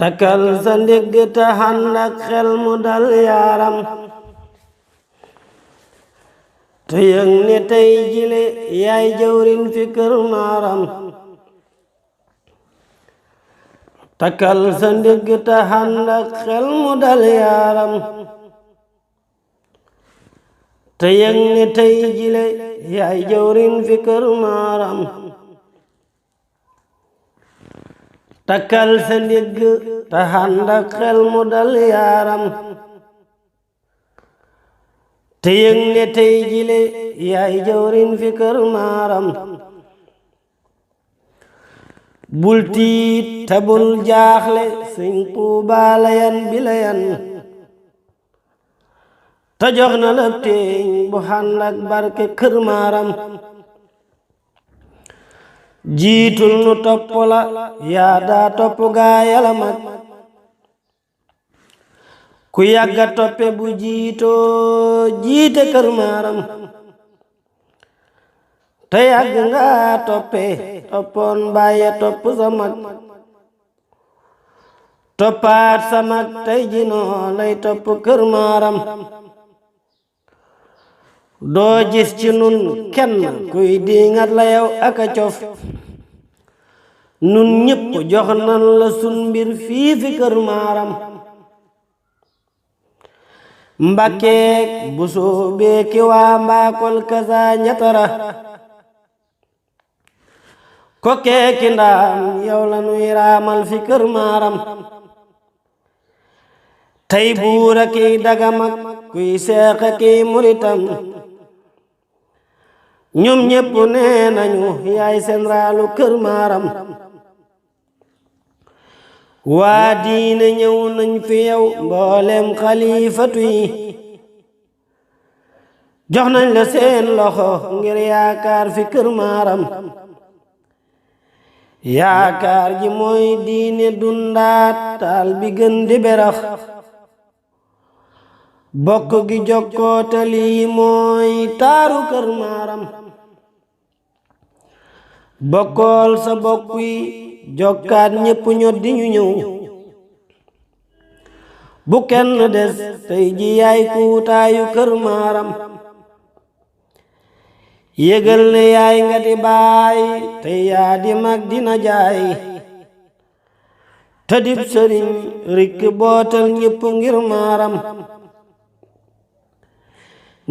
takkal sa ndigg te ànd ak xel mu dal yaaram te yëg ne tey jile yaay jëwrin fi kër maaram takkal sa ndigg te ànd ak xel mu dal yaaram te yëg ne tey jile yaay jëwrin fi kër maaram takkal sa ndigg te ànd ak xel mu dal yaaram te yëg ne tey jile yaay jëwrin fi kër maaram bul tiit te bul jaaxle sëñ Tuubaa la yan bi la yan te jox na la teeñ bu ànd ak barke kër maaram jiitul nu topp la yaa daa topp gaa yàlla mag ku yàgga toppe bu jiitoo jiite kër maaram te yàgg nga toppe toppoon bàyye topp sa mag toppaat sa mag tey jinoo lay topp kër maaram doo gis ci nun kenn kuy diŋat la yow aka cof nun ñépp jox nan la sun mbir fii fi kër maaram mbakkeek bu soobee ki waa mbaakol kasa ñatara ko keeki ndaam yow la nuy raamal fi kër maaram tey buura kiy dagamak kuy seexa kiy muritam ñoom ñépp nee nañu yaay seen raalu kër maaram waa diine ñëw nañ fi yow mboolem xalifatu yi jox nañ la seen loxo ngir yaakaar fi kër maaram yaakaar ji mooy diine dundaat taal bi gën di berax bokk gi jokkootali mooy taaru kër maaram bokkool sa bokk yi jokkaat ñépp ñot di ñu ñëw bu kenn des tey ji yaay kuutaayu kër maaram yëgal ne yaay nga di baay te yaa di mag dina jaay te dib sëriñ rikk bootal ñépp ngir maaram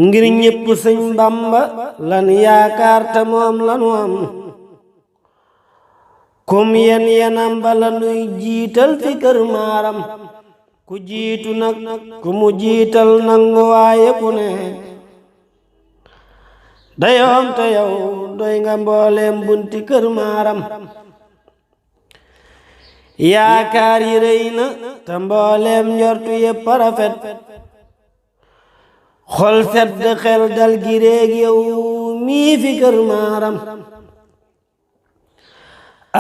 ngir ñépp sëñ Bamba lan yaakaar te moom lanu am kum yen yenam ba la nuy jiital fi kër maaram ku jiitu nag ku mu jiital nangu waaye ku ne dayoom te yow doy nga mbooleem bunti kër maaram yaakaar yi rëy na te mbooleem njortu yépp rafet xol sedd xel dal gi réeg yow mii fi kër maaram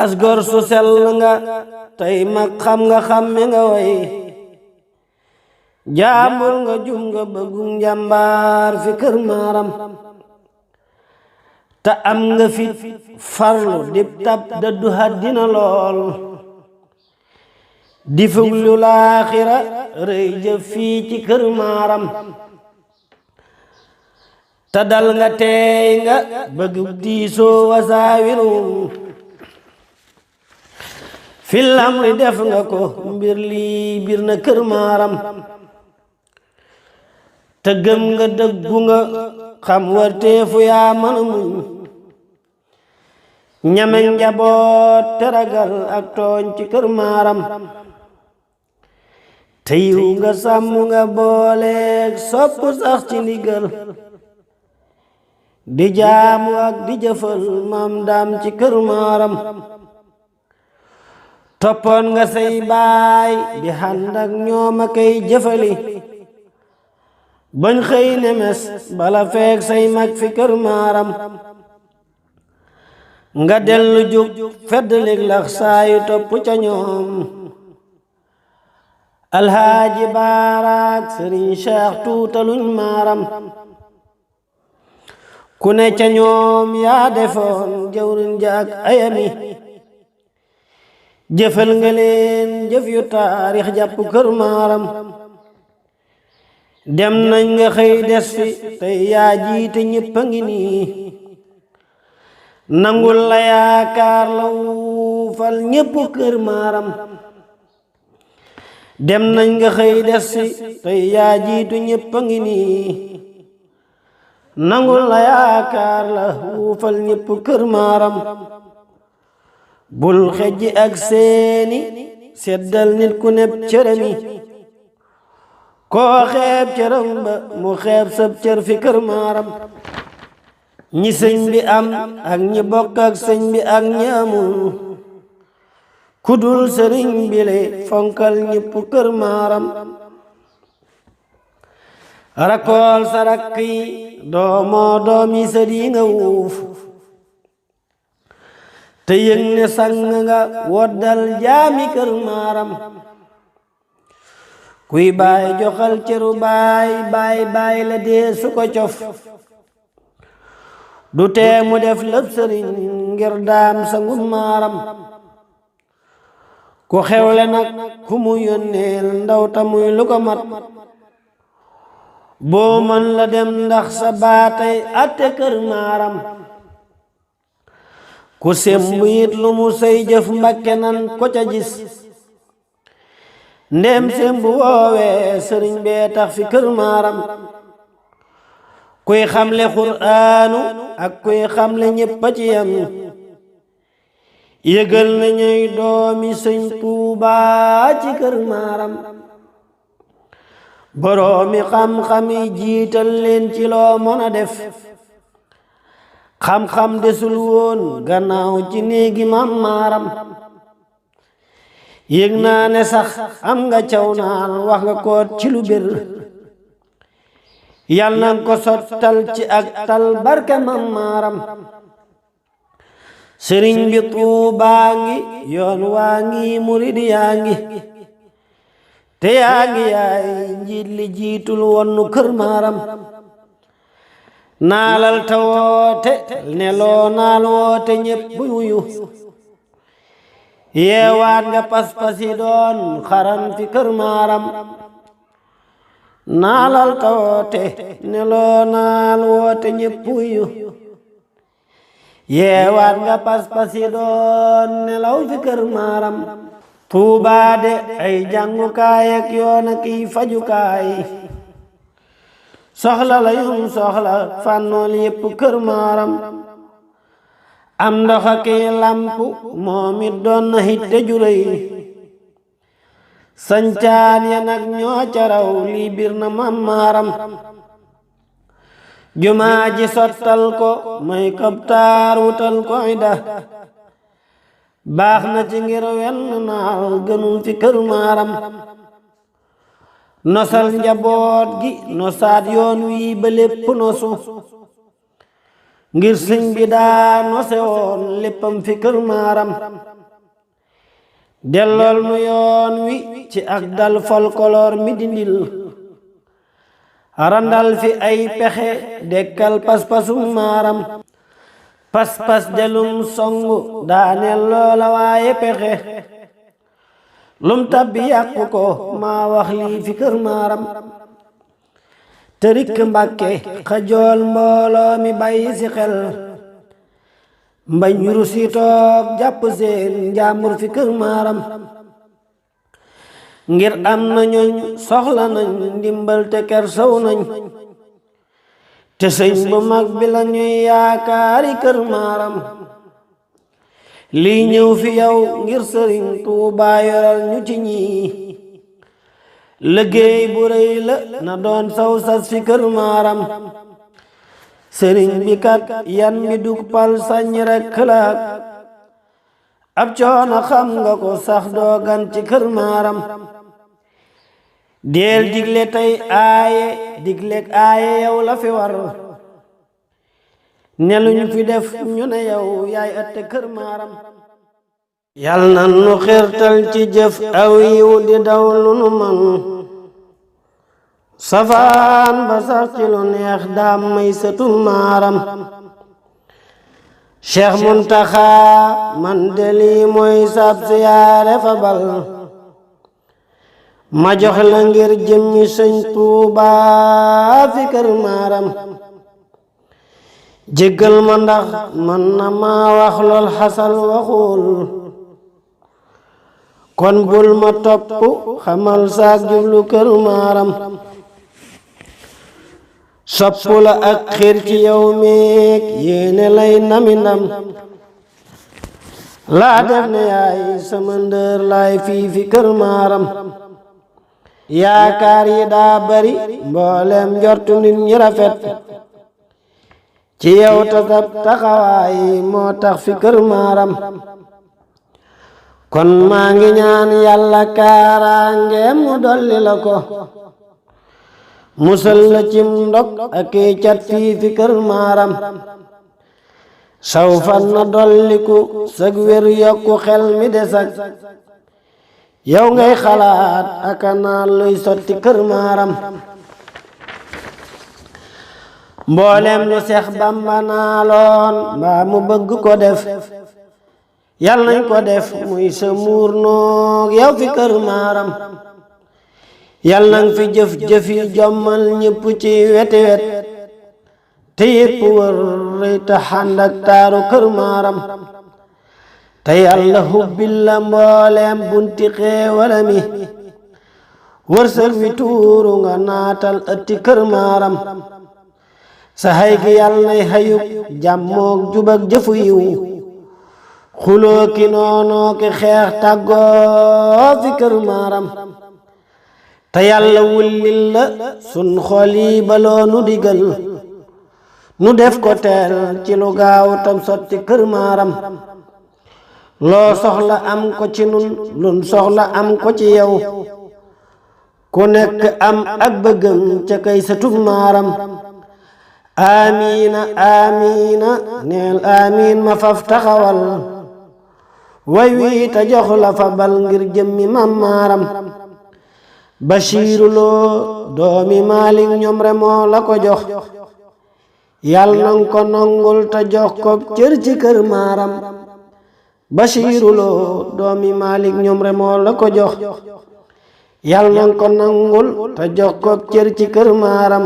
asgor su sell nga tey mag xam nga xamme nga way jaambur nga jum nga bëggum njàmbaar fi kër maaram te am nga fit farlu dib tab dëddu àddina lool di fuglu laaxira rëy jëf fii ci kër maaram te dal nga teey nga bëgg diisoo wasaawiru fil amri def nga ko mbir lii bir na kër maaram te gëm nga dëggu nga xam warteefu yaa mën a muñ ñame njaboot te ragal ak tooñ ci kër maaram te yiw nga sàmm nga booleeg sopp sax ci ndigal di jaamu ak di jëfal maam daam ci kër maaram toppoon nga say baay di ànd ak ñoom a kay jëfali bañ xëy ne mes bala feek say mag fi kër maaram nga dellu jug feddlig lax saayu topp ca ñoom alhaaji baaraak sëriñ Cheikh tuutaluñ maaram ku ne ca ñoom yaa defoon jawriñ ja ak ayami jëfal nga leen jëf yu taarix jàpp kër maaram dem nañ nga xëy des fi tey yaa jiite ñépp a ngi nii nangul la yaakaar la wuufal ñépp kër maaram dem nañ nga xëy des fi tey yaa jiitu ñépp a ngi nii nangul la yaakaar la wuufal ñépp kër maaram bul xejji ak seeni seddal nit ku neb cërami koo xeeb cëram ba mu xeeb sab cër fi kër maaram ñi sëñ bi am ak ñi bokk ak sëñ bi ak ñi amul ku dul sëriñ bi le fonkal ñépp kër maaram rakool sa rakk yi doomoo doomi sët yi nga wuuf te yëg ne sang nga woddal jaami kër maaram kuy baay joxal cëru baay la dee su ko cof du tee mu def lëb sëriñ ngir daam sangum maaram ku xewle nag ku mu yónneel ndaw tamuy lu ko mat boo mën la dem ndax sa baatay atte kër maaram ku sembu it lu mu say jëf mbakke nan ko ca gis ndem sembu woowee sëriñ bee tax fi kër maaram kuy xamle quraanu ak kuy xamle ñépp a ci yam yëgal na ñuy doomi sëñ Tuubaa ci kër maaram boroomi xam-xam yi jiital leen ci loo mën a def xam-xam desul woon gannaaw ci néegi mam maaram yëg naa ne sax am nga caw naan wax nga koot ci lu bir yal na ko sottal ci ak tal barke mam maaram sëriñ bi Tuubaa ngi yoon waa ngi murid yaa ngi te yaa ngi yaay njiit li jiitul wonnu kër maaram naalal ta woote ne loo naal woote ñépp wuyu yeewaat nga pas-pasi doon xaram fi kër maaram naalal ta woote ne loo naal woote ñépp wuyu yeewaat nga pas-pasi doon nelaw fi kër maaram Tuubaa de ay jàngukaay ak yoon ak i fajukaay soxla la yum soxla fànnool yépp kër maaram am ndox ak i lamp moom it doon na hitte juréy sancaan ya nag ñoo ca raw lii bir na mam maaram jumaa ji sottal ko may kaptaar wutal ko ida baax na ci ngir wenn naal gënul fi kër maaram nosal njaboot gi nosaat yoon wi ba lépp nosu ngir sëñ bi daa nose woon léppam fi kër maaram dellool nu yoon wi ci ak dal folkoloor mi dindil randal fi ay pexe dekkal pas-pasum maaram pas-pas delum songu daaneel loola waaye pexe lum tabbi yàqu ko maa wax lii fi kër maaram tërik Mbàkke xajool mbooloo mi bàyyi si xel mbañ rusi toog jàpp seen njàmbur fi kër maaram ngir am na ñooñ soxla nañ ndimbal te ker saw nañ te sëñ bu mag bi la ñuy yaakaari kër maaram lii ñëw fi yow ngir sëriñ Tuubaa yoral ñu ci ñii liggéey bu rëy la na doon saw sas fi kër maaram sëriñ bi kat yan bi dug pal sañ rekk la ab coono xam nga ko sax doogan ci kër maaram deel digle tey aaye diglek aaye yow la fi war neluñ fi def ñu ne yow yaay ëtte kër maaram yal na nu xirtal ci jëf aw yiw di daw lu nu man safaan ba sax ci lu neex daam may sëtu maaram Cheikh Muntaxa man de lii mooy sab siyaare fa bal ma jox la ngir jëmmi sëñ Tuuba fi kër maaram jéggal ma ndax man na maa wax lool xasal waxul kon bul ma topp xamal saak jublu kër maaram soppu la ak xir ci yow meek yéene lay nami ndam laa def ne yaay sama ndër laay fii fi kër maaram yaakaar yi daa bari mboolem njortu nit ñi rafet ci yow tasab taxawaay moo tax fi kër maaram kon maa ngi ñaan yàlla kaaraange mu dolli la ko musal la cim ndog ak i cat fii fi kër maaram saw fan na dolliku sag wér yokku xel mi desak yow ngay xalaat aka naan luy sotti kër maaram mboolem lu Seex Bamba naaloon mbaa mu bëgg ko def yal nañ ko def muy sa muur noog yow fi kër maaram yal nañ fi jëf-jëfi jommal ñépp ci weti wet te yépp wër rëy ta xànd ak taaru kër maaram te yàlla hubbil la mbooleem bunti xéewala mi wërsëg wi tuuru nga naatal ëtti kër maaram sa xay gi yàlla nay xayub jàmmoog jubak jëfu yiw xuloo ki noonoo ki xeex tàggoo fi kër maaram te yàlla wullil la sun xol yi baloo nu digal nu def ko teel ci lu gaaw tam sotti kër maaram loo soxla am ko ci nun lun soxla am ko ci yow ku nekk am ak bëggam ca kay sa tub maaram amiina amiina neel amiin ma faf taxawal way wii ta jox la fa bal ngir jëmmi mam maaram Bachiru Lo doomi Maalik ñoom re moo la ko jox yal nang ko nangul ta jox ko cër ci kër maaram Bachiru Lo doomi Maalik ñoom re moo la ko jox yal nang ko nangul ta jox ko cër ci kër maaram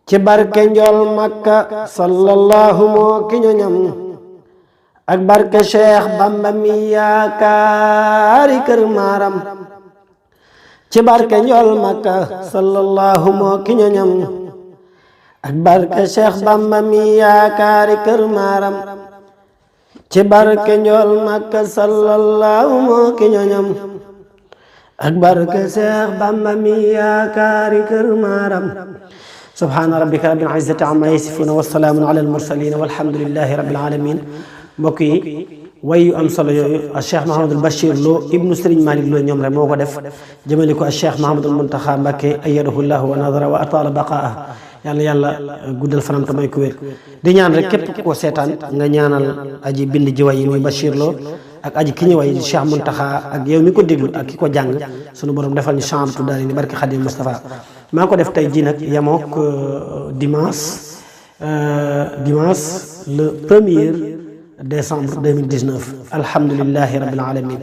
ci barke njool Makka sallallahu moo ki ñoñam ak barke Cheikh Bamba mi yaakaari kër maaram ci barke njool Makka sallallahu moo ki ñoñam ak barke Cheikh Bamba mi yaakaari kër maaram ci barke njool Makka sallallahu moo ki ñoñam ak barke Cheikh Bamba mi yaakaari kër maaram subhaana rabbika rabbil izzati amma yasifuuna wa salaamun ala al mursalin walhamdulillahi rabbil alamin mbokk yi way yu am solo yooyu a Cheikh Mahamadul Bachir Lo ibnu Serigne Malick Lo ñoom rek moo ko def jëmale ko a Cheikh Mahamadul Muntaxa Mbakke ayyadahu llahu wa nadara wa ataala baqaa yàlla yàlla guddal fanam te may ko wér di ñaan rek képp ko seetaan nga ñaanal aji bind ji way yi muy Bachir Lo ak aji ki ñu way Cheikh Muntaxa ak yow mi ko déglu ak ki ko jàng sunu borom defal ñu chamatu daal ni barke Xadim Mustafa maa ko def tey jii nag yamook dimanche le 1er décembre 2019 alhamdulillahi rabbil alamin